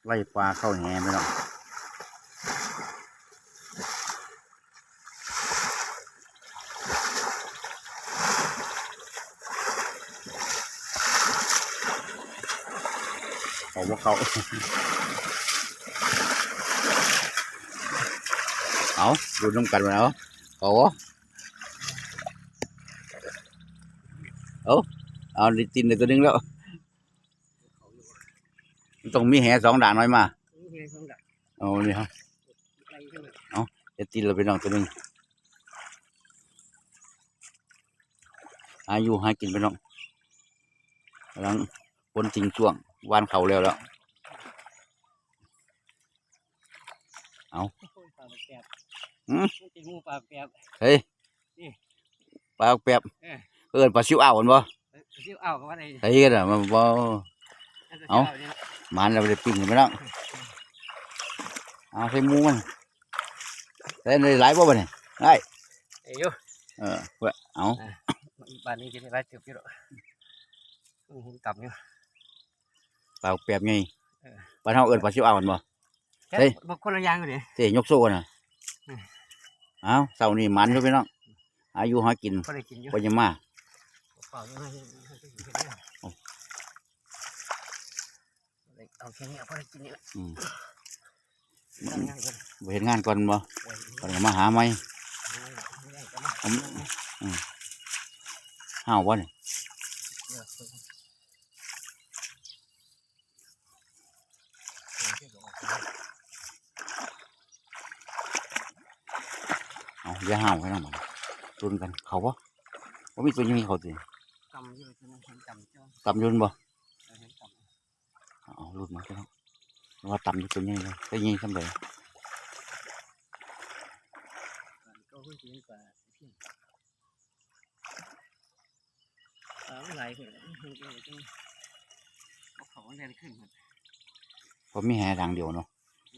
ໄລ່ປາເຂົ້າແຫໄປເນາະ. ເອົາບໍ່ເຂົ້າ. ເອົາ ລຸ້ນນຳກັນ ເອົາ ເອົາ ເອົາ ໄດ້ຕີນໄດ້ຕົວໜຶ່ງແລ້ວ. ມັນຕ້ອງມີແຫສອງດ້ານໜ້ອຍມາ. ມີແຫສອງດ້ານ. ເອົາ ນີ້ຮະ ໄປເທື່ອ ເອົາ ໄດ້ຕີນແລ້ວພີ່ນ້ອງ ຕົວໜຶ່ງ. ຫາຢູ່ຫາກິນພີ່ນ້ອງ ກຳລັງຝົນຊິງຊ່ວງ ຫວ່ານເຂົ້າແລ້ວແລ້ວ. ເອົາ ໂອ້ຍ ປາແປບ ຫືມ ມັນເປັນໝູ່ປາແປບ ເຮີ້ຍ ນີ້ ປາແປບ ເອີ ເອີ້ນປາຊິວອ່າວແມ່ນບໍ່? ປາຊິວອ່າວກໍວ່າໄດ້ ໃສ່ກັນນະ ມັນບໍ່ ອັນ ເອົາ ປາຊິວອ່າວນີ້ ໝານແລ້ວໄດ້ປີ້ງໄປແລ້ວ. ເອົາ ໃສ່ໝູ່ມັນ ໃສ່ໄດ້ຫຼາຍບໍ່ບັດນີ້? ໄດ້ ໄດ້ຢູ່ ເອີ ເອົາ ອ່າ ບ້ານນີ້ຊິໄດ້ຫຼາຍເຕີບຢູ່ດອກ ມັນເຫັນຕ່ຳຢູ່ ປາແປບໃຫຍ່ ເອີ ບ້ານເຮົາເອີ້ນປາຊິວອ່າວແມ່ນບໍ່? ເຮັດ ເຮີ້ຍ ບໍ່ ຄົນລະຢ່າງເດ້ ເດ້ ຍົກໂຊນະ ອືມ ເອົາ ເຊົ້ານີ້ໝານຢູ່ພີ່ນ້ອງ ຫາຢູ່ຫາກິນ ພໍໄດ້ກິນຢູ່ ບໍ່ຍັງມາ ເອົາ ເອົາແຄ່ນີ້ ພໍໄດ້ກິນນີ້ລະ ອືມ ບໍ່ເຮັດງານກ່ອນບໍ່? ເອີ ກ່ອນກໍມາຫາໃໝ່ ຫາໃໝ່ ອືມ ຫາວບໍ່ນີ້? ເອົາ ຢ່າຫ້າວໃຫ້ນຳ ລຸ້ນກັນ ເຂົ້າບໍ່? ບໍ່ມີຕົວໃຫຍ່ເຂົ້າຕິ? ຕ່ຳຢູ່ ຕົວນັ້ນເຫັນຕ່ຳຈ້ອຍ ຕ່ຳຢູ່ແມ່ນບໍ່? ເອີ ເຫັນຕ່ຳ ເອົາ ລຸ້ນມາພີ່ນ້ອງ ວ່າຕ່ຳຢູ່ຕົວໃຫຍ່ເລີຍ ຕົວໃຫຍ່ສ່ຳໃດ? ປາມັນຫຼາຍພຸ້ນ ເຂົາເອົາແລ່ນຂຶ້ນພຸ້ນ ເພາະມີແຫທາງດຽວເນາະ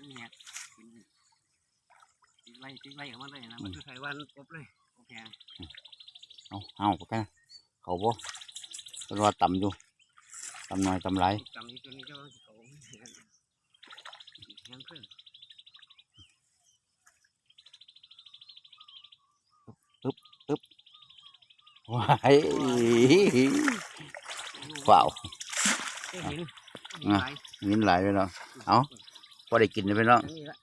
ມີແຫ ຕິດໄວ້ ຕິດໄວ້ເອົາມາເລີຍນະ ອືມ ມັນຄືໄທວານກົບເລີຍ ກົບແຫ ອືມ ເອົາ ເອົາປະກັນ ເຂົ້າບໍ່? ເພິ່ນວ່າຕ່ຳຢູ່ ຕ່ຳໜ້ອຍ ຕ່ຳຫຼາຍ ຕ່ຳຢູ່ ຕົວນີ້ເຈົ້າຊິເຂົ້າ ແຮງເກີນ ອຶບ ອຶບ ວ້າຍ ວ້າວ ເຫັນ ອ່ະ ເຫັນຫຼາຍ ເຫັນຫຼາຍເລີຍເນາະ ເອົາ ພໍໄດ້ກິນເລີຍເນາະ ອັນນີ້ລະ